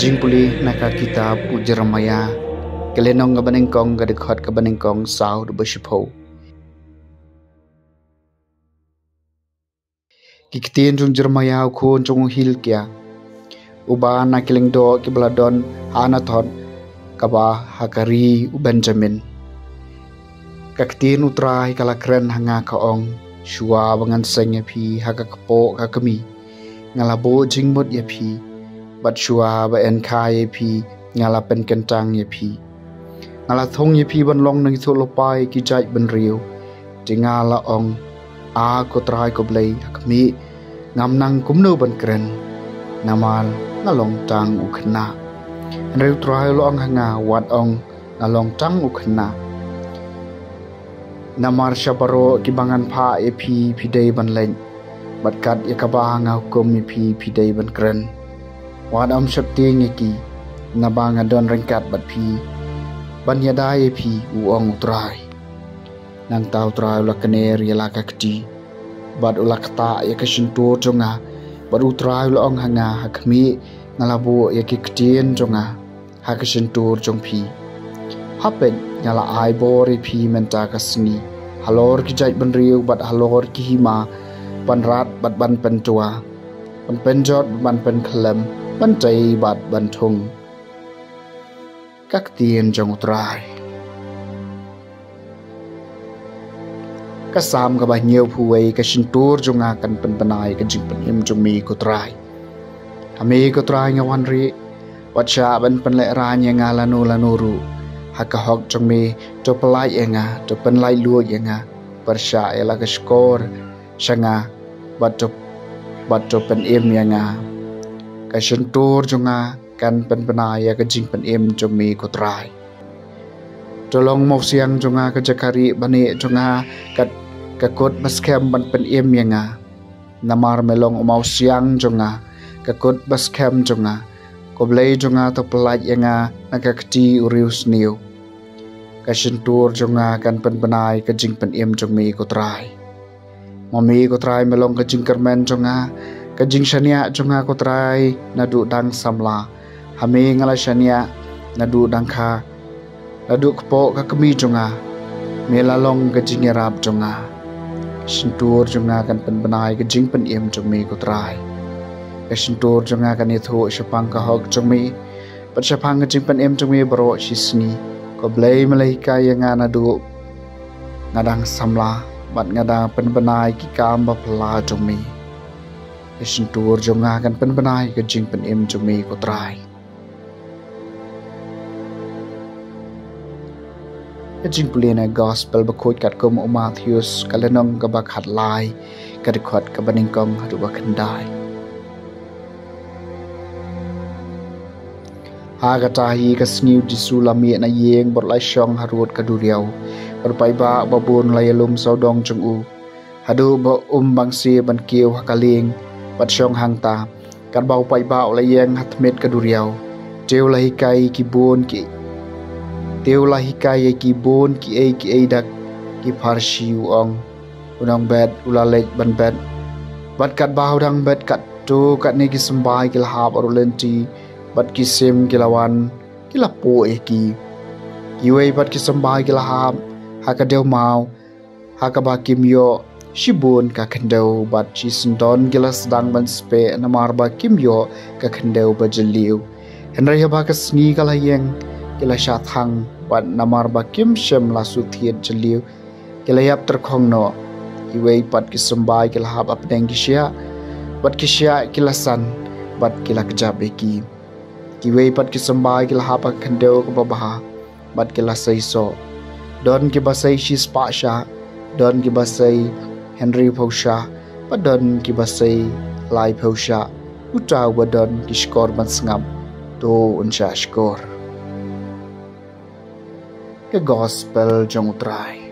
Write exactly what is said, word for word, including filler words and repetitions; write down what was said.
Jingpule na ka kitab u Jeremiah, ka lynnong kaba nyngkong, ka dkhot kaba nyngkong saw haduh ba shiphew. Ki ktien jong u Jeremiah u khun jong u Hilkiah, uba na ki lyngdoh kiba la don ha Anathoth, kaba ha ka ri u Benjamin. Ka ktien u Trai ka la kren ha nga, ka ong: Shuwa ba ngan seng ïa phi ha ka kpoh ka kmie, nga la buh jingmut ïa phi, bad shuwa ba yn kha ïa phi, nga la pynkyntang ïa phi. Nga la thung ïa phi ban long nongïathuhlypa ïa ki jaitbynriew. Te nga la ong: A ko Trai ko Blei, ha khmih, ngam nang kumno ban kren, namar nga long tang u khynnah. Hynrei u Trai u la ong ha nga: Wat ong, nga long tang u khynnah. Namar sha baroh kiba ngan phah ïa phi, phi dei ban leit, bad kat ïa kaba nga hukum ïa phi, phi dei ban kren. Wat ym sheptieng ïa ki, naba nga don ryngkat bad phi, ban ïada ïa phi, u ong u Trai. Nangta u Trai u la kner ïa la ka kti, bad u la ktah ïa ka shyntur jong nga, bad u Trai u la ong ha nga: Ha khmih, nga la buh ïa ki ktien jong nga ha ka shyntur jong phi. Ha peit, nga la ai bor ïa phi mynta ka sngi halor ki jaitbynriew bad halor ki hima, ban rat bad ban pyntwa, ban pynjot bad ban pynkhyllem, ban tei bad ban thung. Ka ktien jong u Trai. Ka Salm kaba hynñiewphew wei. Ka shyntur jong nga kan pynbna ïa ka jingpynim jong me ko Trai. Ha me ko Trai nga wan rieh, wat shah ban pynlehrain ïa nga lano lano ruh. Ha ka hok jong me to pyllait ïa nga, to pynlait luid ïa nga. Pyrshah ïa la ka shkor sha nga, bad to, bad to pynim ïa nga. Ka shyntur jong nga kan pynbna ïa ka jingpynim jong me ko Trai. To long mawsiang jong nga ka jaka rieh baniah jong nga, ka, ka kut ba skhem ban pynim ïa nga. Namar me long u mawsiang jong nga, ka kut ba skhem jong nga. Ko Blei jong nga, to pyllait ïa nga na ka kti u riewsniew. Ka shyntur jong nga kan pynbna ïa ka jingpynim jong me ko Trai. Ma me ko Trai me long ka jingkyrmen jong nga, ka jingshaniah jong nga ko Trai naduh dang samla. Ha me nga la shaniah naduh dang kha, naduh kpoh ka kmie jong nga me la long ka jingïarap jong nga. Ka shyntur jong nga kan pynbna ïa ka jingpynim jong me ko Trai. Ka shyntur jong nga kan ïathuh shaphang ka hok jong me, bad shaphang ka jingpynim jong me baroh shi sngi. Ko Blei me la hikai ïa nga naduh nga dang samla, bad nga dang pynbna ïa ki kam ba phylla jong me. Ka shyntur jong nga kan pynbna ïa ka jingpynim jong me ko Trai. Ka jingpule na Gospel bakhuid katkum u Mathaios, ka lynnong kaba khatlai, ka dkhot kaba nyngkong haduh ba khyndai. Ha kata hi ka sngi u Jisu u la mih na ïing bad u la shong harud ka duriaw. Bad u paidbah babun u la ïalum sawdong jong u, haduh ba um bang siew ban kiew ha ka lieng bad shong hangta. Katba u paidbah u la ïeng ha tmier ka duriaw, te u la hikai ki bun ki, te u la hikai ïa ki bun kiei kiei da ki pharshi, u ong: U nongbet u la leit ban bet. Bad katba u dang bet, katto katne ki symbai ki la hap arulynti, bad ki sim ki la wan, ki la puh ïa ki. Kiwei pat ki symbai ki la hap ha ka dewmaw, ha kaba kim ïoh shibun ka khyndew, bad shisyndon ki la sdang ban speh namar ba kim ïoh ka khyndew ba jylliew. Hynrei haba ka sngi ka la ïeng, ki la shah thang, bad namar ba kim shym la shu thied jylliew, ki la ïap tyrkhong noh. Kiwei pat ki symbai ki la hap hapdeng ki shiah, bad ki shiah ki la san, bad ki la kjap ïa ki. Kiwei pat ki symbai ki la hap ha ka khyndew kaba bha, bad ki la sei soh. Don kiba sei shispah shah, don kiba sei hynriewphew shah, bad don kiba sei laiphew shah. Uta uba don ki shkor ban sngap, to un shah shkor. Ka Gospel jong u Trai.